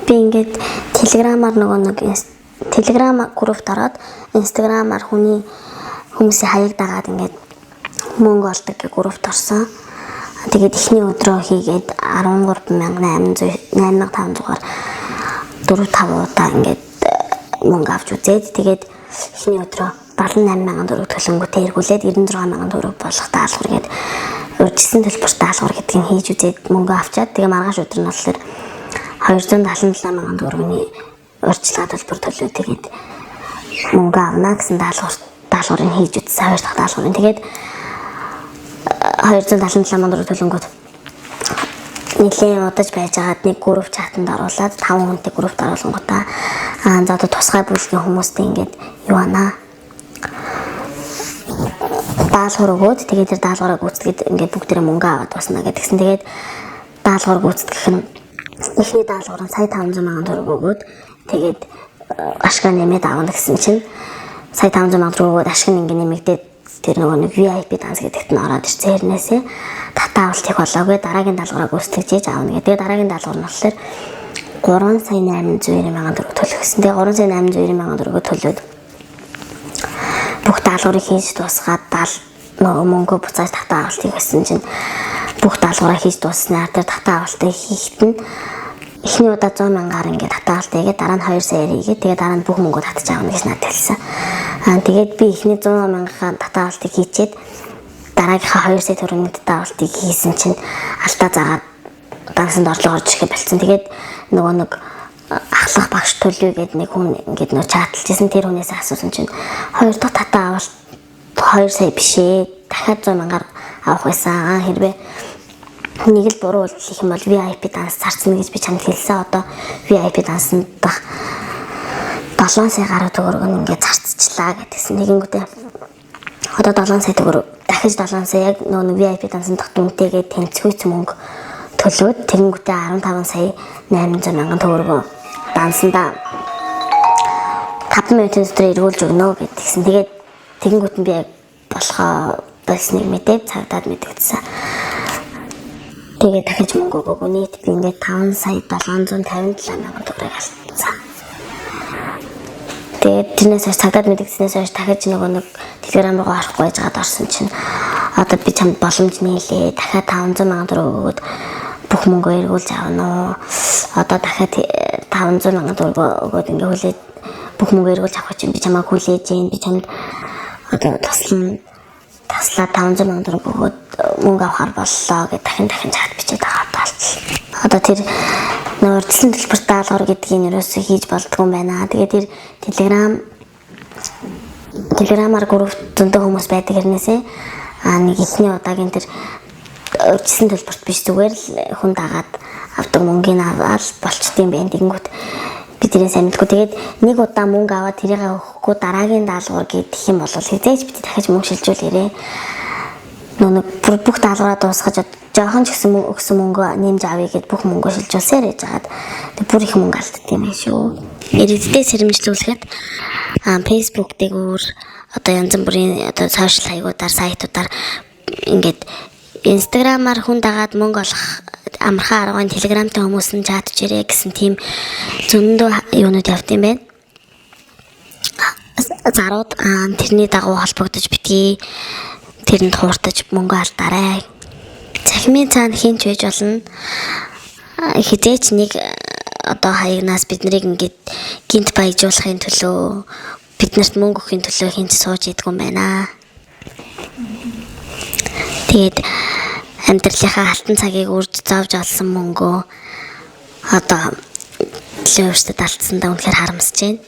Би ингээд Telegram-аар нөгөө нэг Telegram группт ороод Instagram-аар хүний хүмүүсийн хаяг дагаад ингээд мөнгө олдог гэх группт орсон. Тэгээд эхний өдрөө хийгээд 13 800 8500-аар 4 5 удаа ингээд мөнгө авч үзээд, тэгээд эхний өдрөө 78 мянган төгрөг төлөнгөтэй эргүүлээд 96 мянган төгрөг болох даалгавар гээд урьдчилсан төлбөрт даалгавар гэдгийг хийж үзээд мөнгө авчаад, тэгээ маргааш өдөр нь болохоор 277 мянган төгрөгийн урьдчилгаа төлбөр төлөө, тэгээд мөнгө авна гэсэн даалгаврыг хийж үзсэн, хоёр дахь даалгаврыг. Тэгээд 277 мянган төгрөг төлөнгөт нэлээд удаж байжгаад нэг group chat анд оруулаад, 5 хүнтэй группт оруулангуудаа аа, за, одоо тусгай бүлгийн хүмүүстэй ингээд юу анаа даалгавар өгөөд, тэгээд тэр даалгавраа гүйцэтгээд ингээд бүгдээрээ мөнгө аваад дуусна гэдгсэн. Тэгээд даалгавар гүйцэтгэх нь эхний даалгавар нь сая 500 мянган төгрөг өгөөд, тэгээд ашгаа нэмээд авна гэсэн чинь сая 500 мянган төгрөг өгөөд ашиг нь ингээд нэмэгдээд, тэр нөгөө нэг VIP данс гэдэгт нь ороод ирсэн хэрнээсээ татаа авалт их болоогүй, дараагийн даалгавраа гүйцэтгэж ээж авна гэдэг. Тэгээд дараагийн даалгавар нь болохоор 3 сая 890 мянган төгрөг төлөх гэсэн. Тэгээд 3 сая 890 мянган төгрөгөө төлөөд бүх даалгаврыг хийж дуусгаад даал нөгөө мөнгө буцааж татаа авалтыг гэсэн чинь бүх даалгавраа хийж дууссанаар тэр татаа авалтыг хийхэд нь эхний удаа 100 мянгаар ингээд татаа авалт хийгээд, дараа нь 2 саяар хийгээд, тэгээд дараа нь бүх мөнгөө татчих авна гэж надад хэлсэн. Аа, тэгээд би эхний 100 мянгахан татаа авалтыг хийчээд дараагийнхаа 2 сая төгрөгийн татаа авалтыг хийсэн чинь алдаа заагаад дансанд орлого орж ирэхэд болцсон. Тэгээд нөгөө нэг ахлах багш төлөв гээд нэг хүн ингээд нөгөө chat лжсэн, тэр хүнээс асуусан чинь хоёр дахь татаа авалт 2 сая биш ээ, дахиад 100 мянгаар авах байсан. Аа, хэрвээ нэг л буруу үйлдэл хийх юм бол VIP данс зарцна гэж би чамд хэлсэн. Одоо VIP дансанд дах 7 сая гаруй төгрөг нь ингээд зарцчлаа гэдгсэн. Тэгэнгүүтээ одоо 7 сая төгрөг, дахиж 7 сая яг нөгөө VIP дансанд дах дүнтэйгээ тэнцвүүц мөнгө төлөөд, тэгэнгүүтээ 15 сая 800 мянган төгрөгөө дансандаа 5 минутын дотор эргүүлж өгнө гэдгсэн. Тэгээд тэгэнгүүт нь би яг болохоо болсныг мэдээд цагдаад мэдэгдсэн. Тэгээд дахиж мөнгө өгөөгүй. Нийт би ингээд 5 сая 757 мянган төгрөг алдсан. Тэгээд тэрнээс хойш, цагдаад мэдэгдснээс хойш дахиж нөгөө нэг Telegram руу орохгүй байжгаад орсон чинь одоо би чамд боломж нийлээ. Дахиад 500 мянган төгрөг өгөөд бүх мөнгөө эргүүлж авна уу? Одоо дахиад 500 мянган төгрөг өгөөд ингээ хүлээж бүх мөнгөө эргүүлж авах чинь би чамайг хүлээж гин, би чамд одоо туслан таслаа, 500 мянган төгрөг өгөөд мөнгө авахар боллоо гэж дахин дахин chat бичээд байгаа болтол. Одоо тэр нөө урьдчилан төлбөрт даалгавар гэдгийг ерөөсөө хийж болдгоо юм байна. Тэгээд тэр Telegram-аар групп зөндөө хүмүүс байдаг хэрнээсээ а нэг эхний удаагийн тэр урьдчилан төлбөрт биш, зүгээр л хүн дагаад авдаг мөнгийг аваад болчт юм байна. Тэгэнгүүт би тэрийг сайн мэдгүй. Тэгээд нэг удаа мөнгө аваад тэрийг өгөхгүй дараагийн даалгавар гэдэг юм бол хэзээ ч би дахиж мөнгө шилжүүлээрээ. Нөө нэг бүх даалгавраа дуусгаж жоохон ч гэсэн өгсөн мөнгө нэмж авъя гэд бүх мөнгөө шилжүүлсээр яж хагаад тэг бүр их мөнгө алддаг юм байна шүү. Иргэдтэй сэрэмжлүүлэхэд Facebook дээр одоо янз бүрийн одоо social хаягуудаар, сайтуудаар ингээд Instagram-аар хүн дагаад мөнгө олох амархан аргын Telegram-тай хүмүүс нь chat чирээ гэсэн тийм зөндөө юунууд явд юм байна. Зарууд тэрний дагуу холбогдож битгий тэрэнд хууртаж мөнгө алдаарай. Цахимын цаана хэн ч байж болно. Хэзээ ч нэг одоо хаягнаас бид нарыг ингээд гэнэт баяжуулахын төлөө, бид нарт мөнгө өгөхийн төлөө хэн ч сууж идэггүй юм байна. Тэгээд амьдралынхаа алтан цагийг үрж зовж олсон мөнгөө одоо төлөө өөрсдөд алдсандаа үнэхээр харамсаж байна.